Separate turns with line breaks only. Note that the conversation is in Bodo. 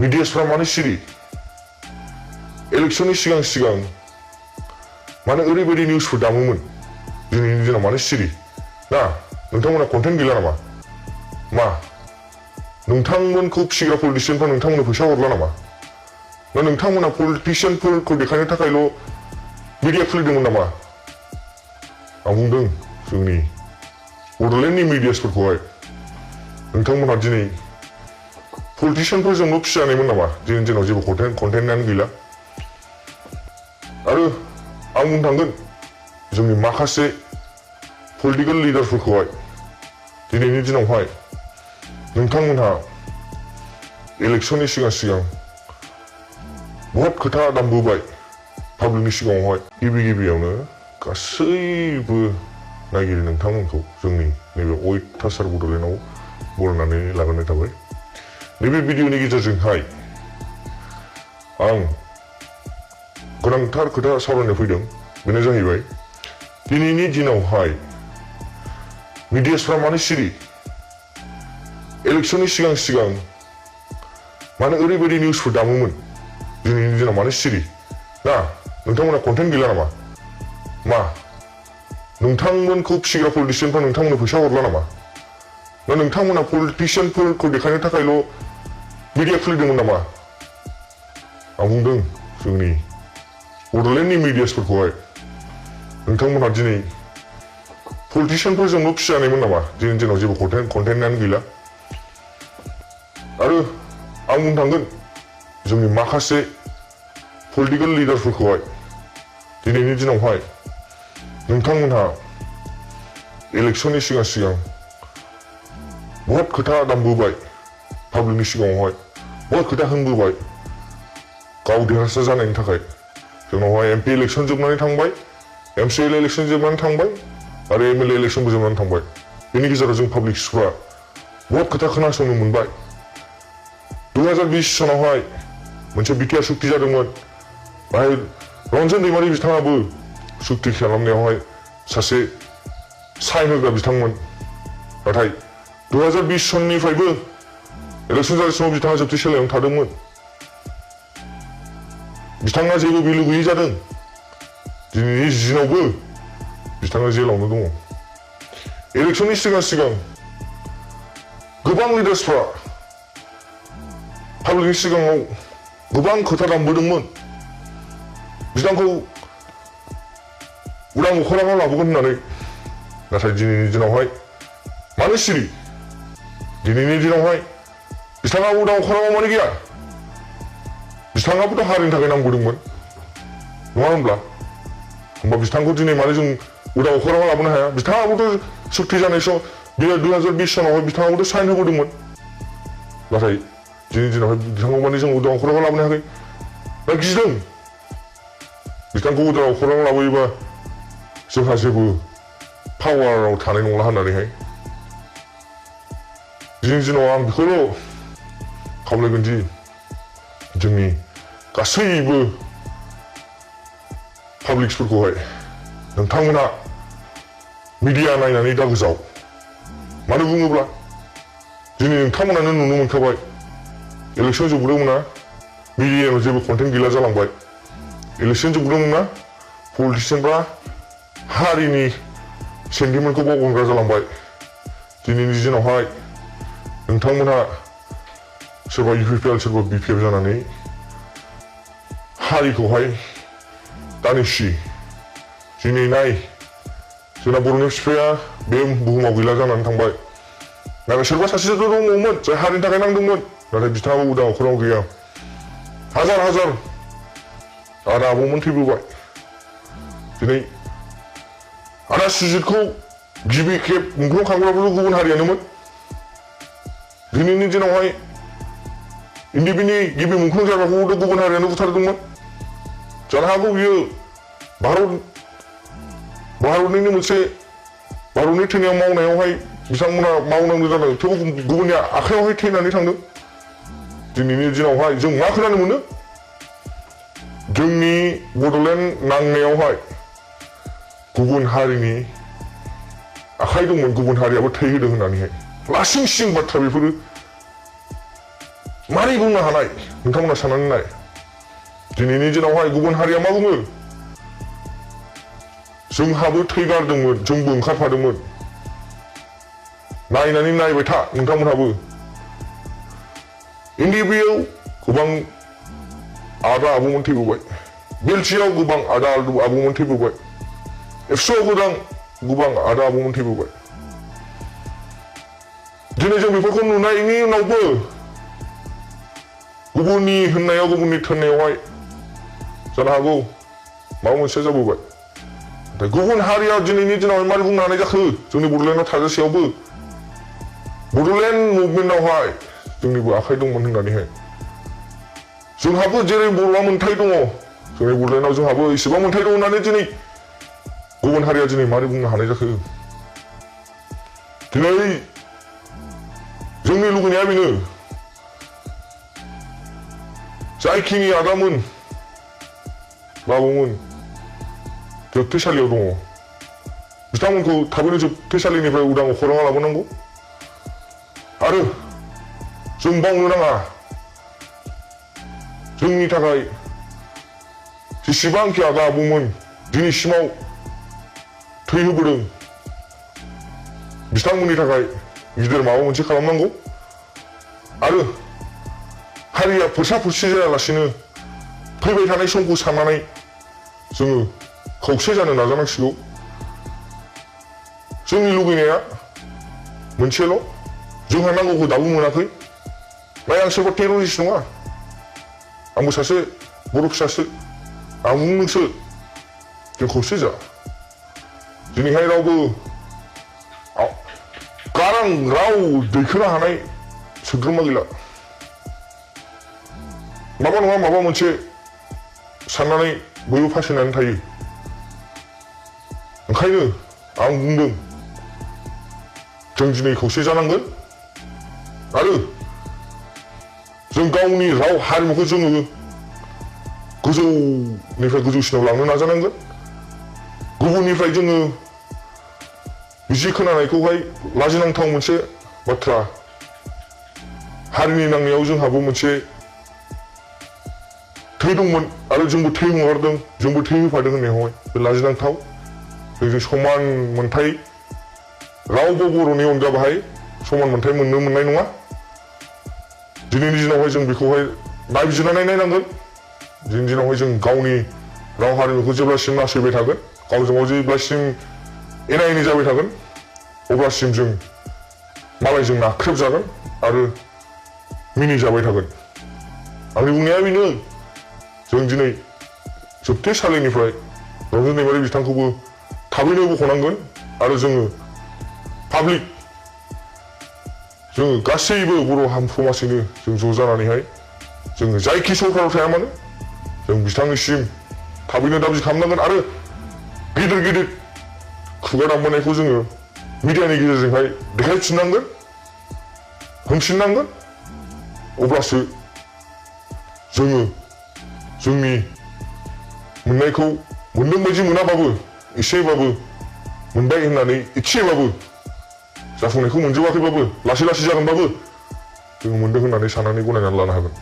미디어스फ्रा मानो सिरि इलेक्शननि सिगां मानो ओरैबायदि निउसफोर दामोमोन दिनैनि दिनाव मानो सिरि ना नोंथांमोना कन्टेन्ट गैला नामा मा नोंथांमोनखौ फिसिग्रा पलिटिशियानफ्रा नोंथांमोननो फैसा हरला नामा ना नोंथांमोना पलिटिशियानफोरखौ देखायनो थाखायल' मिडिया खुलिदोंमोन नामा आं बुंदों जोंनि बड'लेण्डनि मिडियासफोरखौहाय नोंथांमोनहा दिनै पलिटिशियानफोरजोंल' फिसिजानायमोन नामा दिनैनि दिनाव जेबो कन्टेन्टआनो गैला आरो आं बुंनो थांगोन जोंनि माखासे पलिटिकेल लिडारफोरखौहाय दिनैनि दिनावहाय नोंथांमोनहा इलेक्शननि सिगां बहुत खोथा दामबोबाय पाब्लिकनि सिगाङावहाय गिबियावनो गासैबो नायगिरि नोंथांमोनखौ जोंनि नैबे अयथासार बड'लेण्डआव बरायनानै लाग्रोनाय थाबाय नैबे भिडिअनि गेजेरजोंहाय आं गोनांथार खोथा सावरायनो फैदों बेनो जाहैबाय दिनैनि दिनावहाय मिडियासफ्रा मानो सिरि इलेक्शननि सिगां मानो ओरैबायदि निउसफोर दामोमोन दिनैनि दिनाव मानो सिरि ना नोंथांमोना कन्टेन्ट गैला नामा मा नोंथांमोनखौ फिसिग्रा पलिटिशियानफ्रा नोंथांमोननो फैसा हरला नामा ना नोंथांमोना पलिटिशियानफोरखौ देखायनो थाखायल' मिडिया खुलिदोंमोन नामा आं बुंदों जोंनि बड'लेण्डनि मिडियासफोरखौहाय नोंथांमोनहा दिनै पलिटिशियानफोरजोंल' फिसिजानायमोन नामा दिनैनि दिनाव जेबो कन्टेन्टआनो गैला आरो आं बुंनो थांगोन जोंनि माखासे पलिटिकेल लिडारफोरखौहाय दिनैनि दिनावहाय नोंथांमोनहा इलेक्शननि सिगां बहुत खोथा दामबोबाय पाब्लिकनि सिगाङावहाय बहुत खोथा होनबोबाय गाव देरहासार जानायनि थाखाय जोंनावहाय एमपि इलेक्शन जोबनानै थांबाय एमसिएल इलेक्शन जोबनानै थांबाय आरो एमएलए इलेक्शनबो जोबनानै थांबाय बेनि गेजेराव जों पाब्लिकफ्रा बहुत खोथा खोनासंनो मोनबाय 2020 सनावहाय मोनसे बिटिआर सुक्ति जादोंमोन बाहाय रन्जन दैमारि बिथाङाबो सुक्ति खालामनायावहाय सासे साइन होग्रा बिथांमोन नाथाय 2020 सननिफ्रायबो इलेक्शन जानाय समाव बिथाङा जोबथेसालियावनो थादोंमोन बिथाङा जेबो भेलु गैयै जादों दिनैनि दिनावबो बिथाङा जेलावनो दङ इलेक्शननि सिगां गोबां लिडार्सफ्रा पाब्लिकनि सिगाङाव गोबां खोथा दामबोदोंमोन बिथांखौ उदां अख्राङाव लाबोगोन होननानै नाथाय दिनैनि दिनावहाय मानो सिरि दिनैनि दिनावहाय बिथाङा उदां अख्राङाव मानो गैया बिथाङाबोथ' हारिनि थाखाय नांबोदोंमोन नङा होनब्ला होमबा बिथांखौ दिनै मानो जों उदां अख्राङाव लाबोनो हाया बिथाङाबोथ' सुक्ति जानाय सम बे 2020 सनावहाय बिथाङाबोथ' साइन होबोदोंमोन नाथाय दिनैनि दिनावहाय बिथांखौ माने जों उदां अख्राङाव लाबोनो हायाखै दा गिदों बिथांखौ उदां अख्राङाव लाबोयोबा जोंहा जेबो पावाराव थानाय नंला होननानैहाय दिनैनि दिनाव आं बेखौल' खावलायगोन दि जोंनि गासैबो पाब्लिक्सफोरखौहाय नोंथांमोना मिडिया नायनानै दा गोजाव मानो बुङोब्ला दिनै नोंथांमोनानो नुनो मोनखाबाय इलेक्शन जोबदोंमोनना मिडियायाव जेबो कन्टेन्ट गैला जालांबाय इलेक्शन जोबदोंमोनना पलिटिशियानफ्रा हारिनि सेन्टिमेन्टखौ बावगारग्रा जालांबाय दिनैनि दिनावहाय नोंथांमोनहा सोरबा इउपिपिएल सोरबा बिपिएफ जानानै हारिखौहाय दानेसि दिनै नाय जोंना बर'नि बिफाया बे बुहुमाव गैला जानानै थांबाय नाथाय सोरबा सासेथ' दङमोन जाय हारिनि थाखाय नांदोंमोन नाथाय बिथाङाबो उदां अख्राङाव गैया हाजार आदा आबौमोन थैबोबाय दिनै आदा सुजितखौ गिबि खेब मुंख्लं खांग्राफोरखौ गुबुन हारियानोमोन दिनैनि दिनावहाय इन्डिपिनि गिबि मुंख्लं जाग्राखौबो गुबुन हारियानो बुथारदोंमोन जानो हागौ बियो भारतनिनो मोनसे भारतनि थैनायाव मावनायावहाय बिथांमोना मावनांगौ जादों थेवबो गुबुननि आखायावहाय थैनानै थांदों दिनैनि दिनावहाय जों मा खोनानो मोनो जोंनि बड'लेण्ड नांनायावहाय गुबुन हारिनि आखाइ दंमोन गुबुन हारियाबो थै होदों होननानैहाय लासिं सिं बाथ्रा बेफोरो मारै बुंनो हानाय नोंथांमोना साननानै नाय दिनैनि दिनावहाय गुबुन हारिया मा बुङो जोंहाबो थै गारदोंमोन जोंबो ओंखारफादोंमोन नायनानै नायबाय था नोंथांमोनहाबो NDP-आव गोबां आदा आबौमोन थैबोबाय बेलजियाव गोबां आदा आबौमोन थैबोबाय एबसुआव गोबां आदा आबौमोन थैबोबाय दिनै जों बेफोरखौ नुनायनि उनावबो गुबुननि होननायाव गुबुननि थोननायावहाय जानो हागौ माबा मोनसे जाबोबाय नाथाय गुबुन हारिया दिनैनि दिनाव मारै बुंनो हानाय जाखो जोंनि बड'लेण्डआव थाजासेयावबो बड'लेण्ड मुभमेन्टआवहाय जोंनिबो आखाइ दंमोन होननानैहाय जोंहाबो जेरै बर'आ मोन्थाय दङ जोंनि बड'लेण्डआव जोंहाबो इसेबां मोन्थाय दं होननानै दिनै गुबुन हारिया दिनै मारै बुंनो हानाय जाखो दिनै जोंनि लुगैनाया बेनो जायखिनि आदामोन बाबुमोन जोबथेसालियाव दङ बिथांमोनखौ थाबैनो जोबथेसालिनिफ्राय उदां खौराङा लाबोनांगौ आरो जों बावनो नाङा जोंनि थाखाय जेसेबांखि आदा आबौमोन दिनैसिमाव थै होबोदों बिथांमोननि थाखाय गिदिर माबा मोनसे खालामनांगौ आरो हारिया फोरसा फोरसि जायालासिनो फैबाय थानाय समखौ साननानै जोङो खौसे जानो नाजानांसिगौ जोंनि लुगैनाया मोनसेल' जोंहा नांगौखौ दाबो मोनाखै नाय आं सोरबा टेररिस्ट नङा आंबो सासे बर' फिसासो आं नोंसो जों खौसे जा दिनैहाय रावबो गारां राव दैखोनो हानाय सोद्रोमा गैला माबा नङा माबा मोनसे साननानै बयबो फासिनानै थायो ओंखायनो आं बुंदों जों दिनै खौसे जानांगोन आरो जों गावनि राव हारिमुखौ जोङो गोजौनिफ्राय गोजौसिनाव लांनो नाजानांगोन गुबुननिफ्राय जोङो बिदि खोनानायखौहाय लाजिनांथाव मोनसे बाथ्रा हारिनि नांनायाव जोंहाबो मोनसे थै दंमोन आरो जोंबो थै हगारदों जोंबो थै होफादों होननायावहाय बे लाजिनांथाव जों समान मोनथाय रावबो बर'नि अनगा बाहाय समान मोनथाय मोननो मोननाय नङा दिनैनि दिनावहाय जों बेखौहाय नायबिजिरनानै नायनांगोन दिनैनि दिनावहाय जों गावनि राव हारिमुखौ जेब्लासिम नासयबाय थागोन गावजों गाव जेब्लासिम एना एनि जाबाय थागोन अब्लासिम जों मालायजों नाख्रेबजागोन आरो मिनिजाबाय थागोन आंनि बुंनाया बेनो जों दिनै जोबथेसालिनिफ्राय रन्जन दैमारि बिथांखौबो थाबैनो बख'नांगोन आरो जोङो पाब्लिक जोङो गासैबो बर' समाजैनो जों ज' जानानैहाय जोङो जायखि सरकाराव थाया मानो जों बिथांनिसिम थाबैनो दाबि खालामनांगोन आरो गिदिर गिदिर खुगा दामबोनायखौ जोङो मिडियानि गेजेरजोंहाय देखायफिननांगोन होनफिननांगोन अब्लासो जोङो जोंनि मोननायखौ मोनदों बायदि मोनाबाबो एसेबाबो मोनबाय होननानै एसेबाबो जाफुंनायखौ मोनजोबाखैबाबो लासै लासै जागोनबाबो जोङो मोनदों होननानै साननानै गनायनानै लानो हागोन